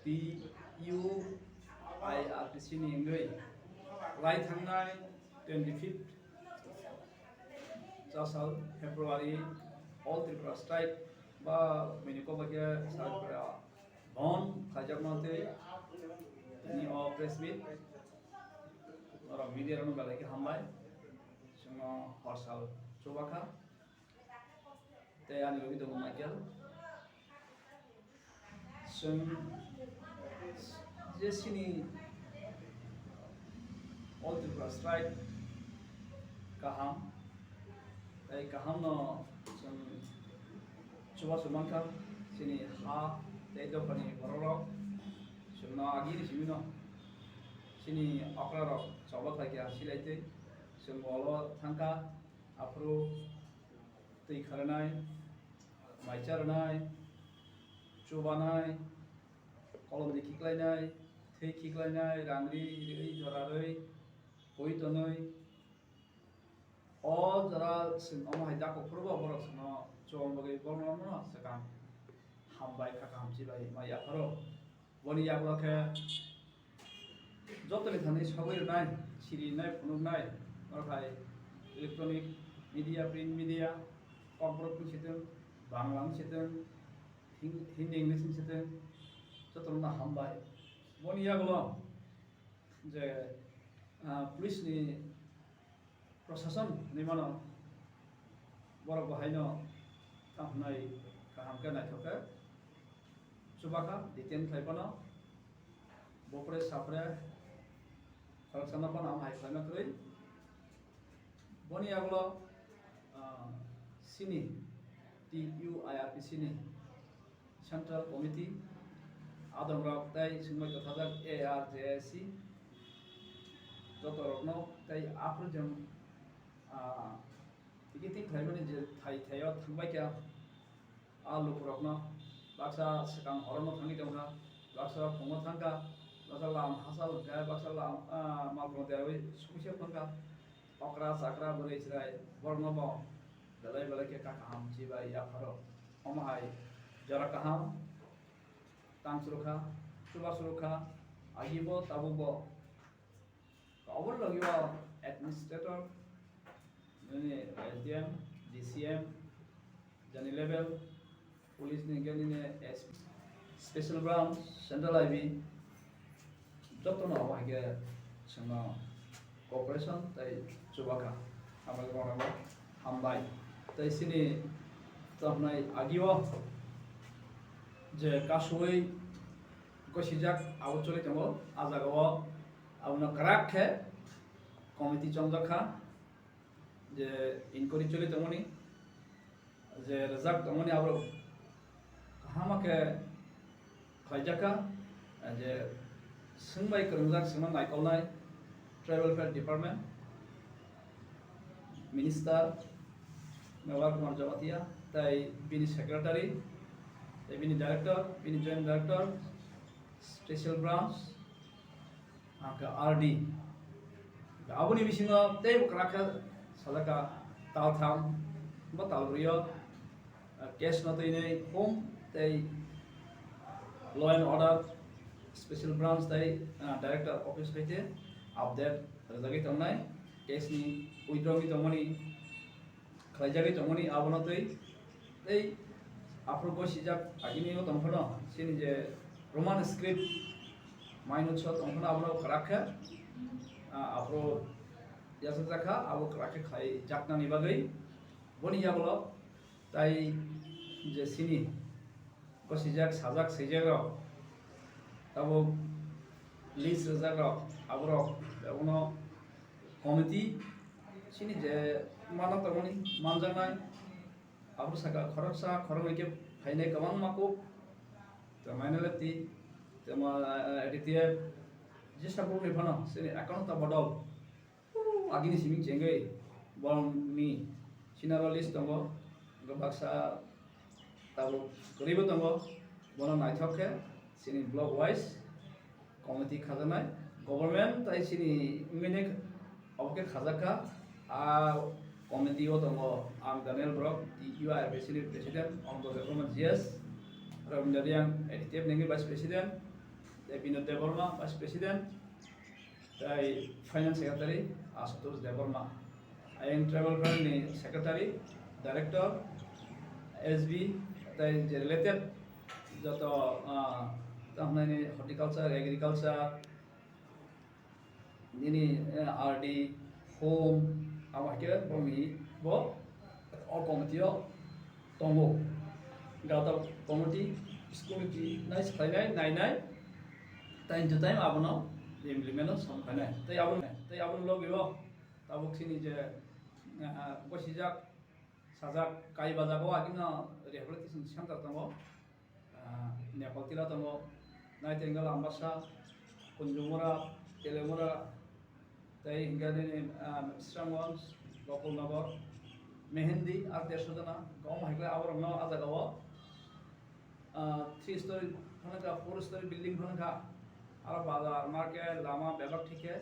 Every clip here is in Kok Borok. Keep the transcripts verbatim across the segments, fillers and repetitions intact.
T U I R P C ni wngwi lai thangnai twenty fifth chasal February All Tripura Strike ba bini kokbai khe Tripura bon khaijakma tei tini o press meet norok media rokno belai khe hambai. Chwngno horsal chubakha. Tei ani logi tongo Michael. Chwng je chini All Tripura Strike kaham, tei kahamno chwng chubachu mankha chini ha tei dophani borokrok. Chwngno agini simino chini okrarok choba khlaikha silaitwi chwng bolo thangkha. Aphuru twi kharnai, mai charnai, chubanai, kolom di khiklainai, thwi khiklainai, rang ri, ri, jora rwi, pui tonwi. O jora chwng omo hai da kuphur bo borok chwngno chubang bagwi borokno no swkang hambai kha kaham chibai ma yapharo. Boni yagulo khe jotoni thani sogwi rwnai, siri rwnai, phunuknai, norok hai electronic media, print media, Kokborok wng sitwng, Bangla wng sitwng, Hin-, Hindi, English wng sitwng, jotono hambai. Boni yagulo je, ah, police ni Prosason hinwi mano, borok bo haino tamo hwnwi kaham khe naithok khe chubakha, detain khlai phano, bopre sapre khoroksano phano amo hai khlaina kwrwi. Boni yagulo, ah, chini T U I R P C ni Central Committee, adongrok tei swngbai kwthajak A R J I C, jotorokno tei aphuru chwng, ah, ticketing khlaimani je thai thaio thangbai kha, a lukurokno baksa swkang horono thangwi tongkha, baksa phungo thangkha, baksa lam hachal hwnkhe, baksa lam, ah, malkhungno derwi sumui se thangkha. Okra chakra bwrwi chwrai borokno bo belai belai khe kha kaham chibai yapharo. Omo hai jora kaham tang chwrwkha, chuba chwrwkha, agi bo tabuk bo. Oboni logi o administrator, nini S D M, D C M, jani level, police ni hwnkhe nini S P, special branch, central I B, jotono abo hai khe chwngno cooperation tei chubakha. Hambai rok hambai. Tei chini tongmani agio je kasui gosijak abo choli tongo, a jagao abono kwrak khe committee chongjak kha. Je inquiry choli tongmani, je rwjak tongmani aborok kaham khe khlaijak kha, je swngbai kwrwngjak swngno naikolnai Tribal Welfare Department Minister Mewar Kumar Jabatia, tei bini secretary, tei bini director, bini joint director, special branch, hwnkhe R D. Aboni bisingo teibo kwrak khe sajak kha tal tham ba tal bwrwi o, ah, case no twinwi home tei law and order special branch tei, ah, director office hai khe update rwjagwi tongnai, case ni withdraw wngwi tongmani khlaijagwi tongmani abono twi tei aphuru gosijak agini o tongphano chini je Roman script mainutso tongphano abono kwrak khe, ah, aphuru yachakjak kha abo kwrak khe khlaijaknani bagwi boni yagulo tai je chini gosijak sajak swijak rok tabuk list rwjak rok aborok abono committee chini je mano tongmani manjaknai. Aboni saka khoroksa khoroknwi khe phainai kwbangma kuk, tei mainai lefti, tei ma, eh, A D T F, jesa kukni phano chini account ta bodol. Agini simi chengwi borokni sinaro list tongo, hwnkhe baksa tabuk kwrwibo tongo, bono naithok khe chini block wise committee khajaknai, government tai chini wngmani obo khe khajak kha. A committee o tongo ang Daniel Borok, T U I R P C ni president, Anto Debbarma G S, Ravindra Reang, A D T F ni vice president, Tei Binod Debbarma, Vice President, tei Finance Secretary Ashutosh Debbarma, ayang Tribal Front ni Secretary, Director, S B, tei je related joto, ah, tamo hwnani horticulture, agriculture, nini, eh, R D, home, abo hai khe bongni bo o committee o tongo. Gata committee, school committee nai swkhlainai, nainai, time to time abono implement o samkhainai. Tei abo, tei aboni logi o tabuk chini je, eh, bosijak, sajak, Kaibajak o agini rehabilitation center tongo. Ah, Nepal tila tongo, Nightingale, Ambassa, Kunjumura, Telemura, tei hingke nini, ah, Srangwanj, Gokul Nagar, Mehendi, ar dersho jona, kwbangma hai khe aborokno ah jagao, ah, three story phano kha, four story building phano kha, aro bazar, market, lama bebak thik khe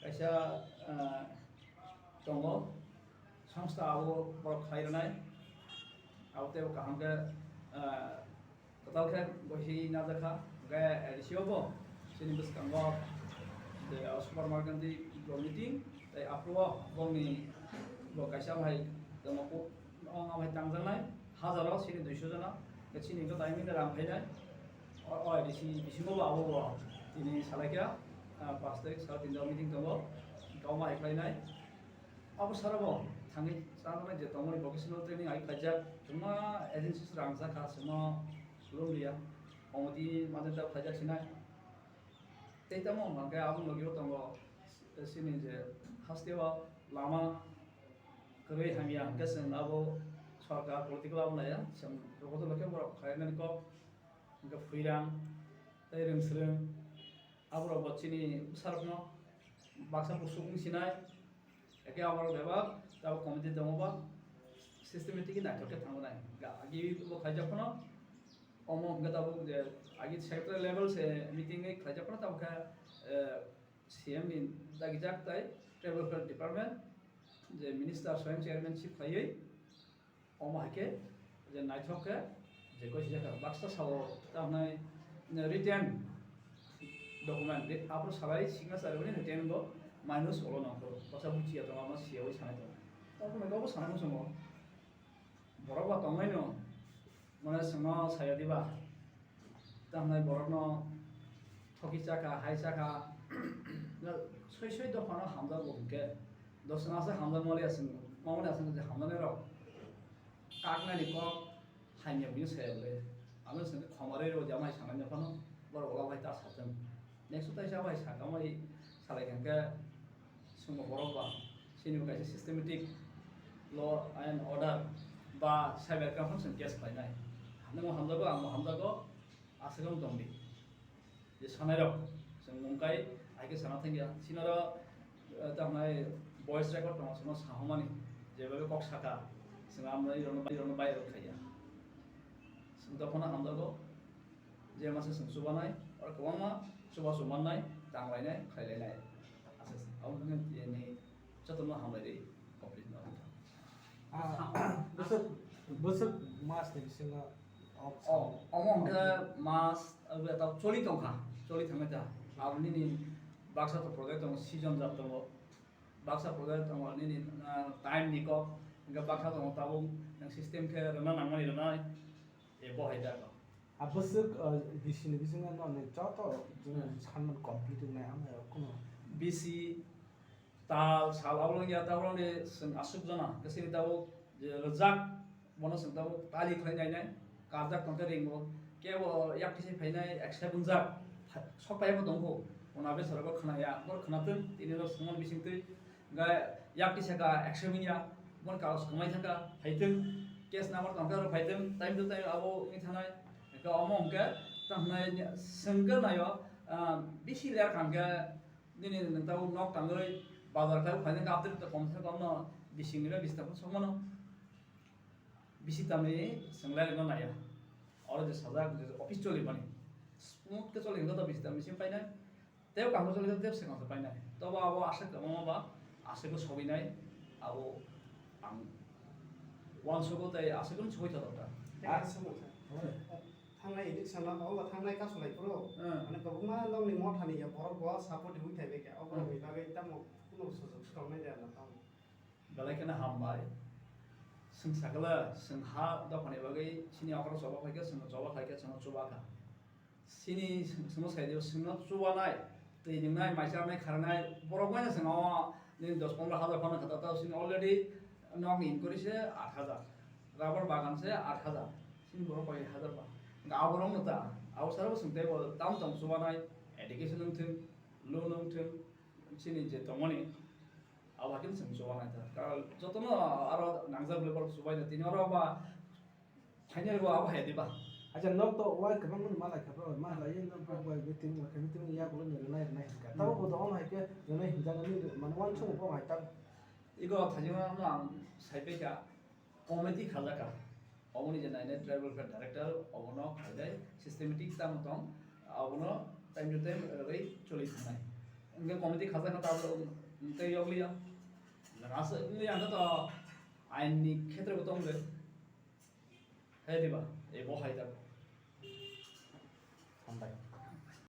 kaisa, ah, tongo. Songsta abo borok khlai rwnai. Abo teibo kaham khe, ah, kwtal khe bo hi najakha. Hwnkhe A D C o bo chini bwskango je, ah, supermarket ni bo meeting, tei aphuru o bongni bo kaisa bai tongmo kuk, ong bai tangjaknai, hajaro chini duiso jona, chini wngkha taiming rang phainai. O, o A D C bisingo bo abo bo tini salaikha, ah, pash tarik sal tinta meeting tongo, kauma hai khlainai. Abo sara bo thangwi chana je tongmani vocational training ai khlaijak, kwbangma agencies rang jakha, chwngno lum liya, committee mate ta khlaijak sinai. Tei tamo hwnkhe abo logi o tongo, chini je haste o lama kwrwi hamya hwnkhe chwng abo sorkar political abo naiya, chwng proposal khe borok khlainani kok, hwnkhe Phuirang tei Rwngsrwng. Aborok bo chini bwsarokno baksa buchuk wng sinai, eke aborok bebak tabuk committee tongo ba systematic naithok khe thangnai. Ga-, agi bo khaijak phano omo hwnkhe tabuk je agi secretary level se meeting wi khaijak phano tabuk khe, eh, C M ni dagijak tei tribal welfare department je minister swayam chairmanship khaiwi Omo hai khe je naithok khe je goi sijak kha, baksa sao ta hwnai written document, aphuru salai signature rwmani written bo minus olo nangkho, baksa buchiya tongo, amo siyawi sanai tongo. Tamo hwnwi bobo sana muchungo, borok ba tongnaino, mane chwngno saya diba? Tamni borokno thoki chakha, hai chakha, soi soi dophano hamjakgo hinkhe, dosna se hamjakmani aswk, mamani aswk je hamjaknairok kaknani kok hamya buino saya bwle. Ano chwngkhe khomarwi rw jama hai sanai phano borok ulo bai ta sathwng. Next o taisa bai sakha mai salai kha khe, chwngno borok ba chini bo kaisa systematic law and order ba cyber crime phano chwng case khlainai. Nwng bo hamjago, ang bo hamjago, aswk wng tong di. Je sanairok chwng mungkai hai khe sana thangya. Sinaro, eh, tamnai voice record tongo, chwngno sahomani, jebabe kok saka, chwng amrwirokno, irokno bai rok khaiya. Chwng dophano hamjago. Je masa chwng chubanai, oro kwbangma chubachu mannai, tanglainai, khlailainai. Asa se, abo wngkha ni jotono hamlairwi complete no. Ah, bwswk, bwswk mas ni bisingo o, omo hwnkhe mas, abo ta choli tongkha, choli thangwi ta. Abo nini baksa to project tongo, season jat tongo. Baksa project tongo nini, ah, time ni kok, hwnkhe baksa tongo tabuk, nang system khe rwna nangmani rwnai, e bo hai da. A bwswk, uh, B C ni bisingo nokni joto chwng Hmm. Sanmani complete wngnai, hamya rok kheno. B C, tal, sal, abo wngya, tabuk ni chwng aswk jona, bwswk ni tabuk je rwjak, bono chwng tabuk tali khlai nainai, karjak tongkhe ringo, kebo yak kisi phainai, ekse bungjak, pha-, sok paibo tongkho, ona besaro bo khwnaya, bo khwnathwng, tini rok swngmani bisingtwi, Hingke yak tisaka ekso minya, mon karos kwmai thangka, phaitwng, case number tongkha aro phaitwng, time to time abo wngwi thanai. Hingke omo hingke tamo hwnai swngkhe naio, ah, bisi ler kangkhe nini nwng tabuk nok tangwi bazar khai phainai khe atwrwk komse komno bising nini bising tangma sokmano. Bisi tamni chwng lairokno naiya. Oro je sajak, je office cholimani. Smooth khe choli hwnkhe to bisi tamni simi painai. Tei kaham choli hwnkhe tei swkang se painai. Tobo abo aswk kwbangma ba aswk khe sogwinai. Abo ang uansukgo tei aswk khe sogwi tongkha. Ah, sogwi tongkha. Thangnai election o, obo thangnai kasulai phuru, hmm, mane kwbangma nokni mothani ya borok bo support rwui thaibai kha, o borokni, hmm, bagwi tamo kuno sujok tongnai de na tamo. Belai kheno hambai. Chwng sakala, chwng ha dophani bagwi chini okra choba khlaikha, chwngno choba khlaikha, chwngno chuba kha. Chini chwng-, chwngno sai dio, chwngno chubanai, twi nwngnai, mai charnai, kharnai, borok bai no chwng o nini dos pondro hajar phano kha, ta, ta chini already nok ni income se aat hajar, rubber bagan se aat hajar, chini borok koi hajar ba. Ga aborok no ta, abo sara bo chwng tei bo tam tong chubanai, education wng thung, loan wng thung, chini je tongmani, abo hakin chwng chubanai ta. Karon jotono aro nangjak le borok chubaina, tini oro ba Final bo abo hai diba? Acha, nok to wai kwbang mani malai kha bro, malai ye nok bo wai meeting, wai meeting ya bo ni rwnai rwnai hinka. Hmm. Tabo bo to on hai khe rwnai hinka nani man wan chung bo hai ta. Igo thajima no ang sai pe kha committee khalaka. Oboni je naine tribal welfare director obono khaidai systematic tamo tong abono time to time rwgwi choli thangnai. Hingke committee khalaka tabo tei yokliya. Rasa ni ang to ain ni khetre bo tong le. Hai diba, ebo hai da.